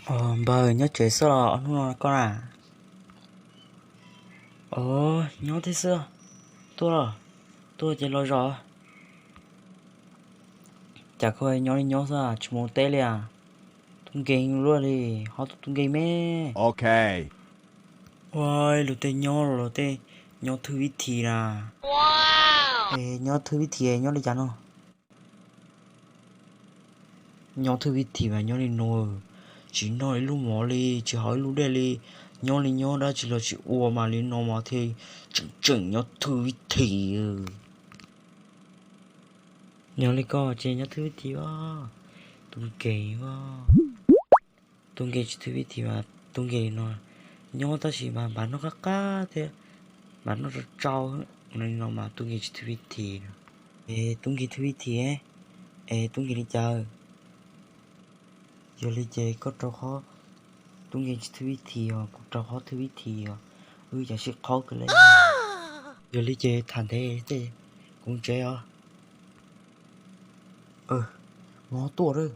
Npawg, nyob tsev xwb los ob hnub no koj na? Os, nyob thiab xwb. Tuaj los, tuaj ces los zov. Cas koj nyob li nyob xwb tsis mus teb li as? Tub nkeeg luaj li, ho tus tub nkeeg me. Ua, luag tej nyob los luag tej nyob thwj vib thim na. Es nyob thwj vib thim nyob li cas no? Nyob thwj vib thim mas nyob li no, tsis noj ib lub mov li, tsis haus ib lub dej li, nyob li nyob dab tsi los tsis ua mas li no mas thiaj tseem tseem nyob thwj vib thim. Nyob li koj ces nyob thwj vib thim os, tub nkeeg os. Tub nkeeg tsis thwj vib thim mas tub nkeeg li no, nyob tab sis mas npam noj qab qab thiab, npam noj tsau tsau li no mas tub nkeeg tsis thwj vib thim. Es tub nkeeg thwj vib thim, es tub nkeeg li cas? Yog li ces koj rau qhov tub nkeeg tsis thwj vib thim os, kuv rau qhov thwj vib thim os, wb cas sib qhaub kawg li. Yog li ces tham ntev tej, kuv tsev os. Mus tuaj.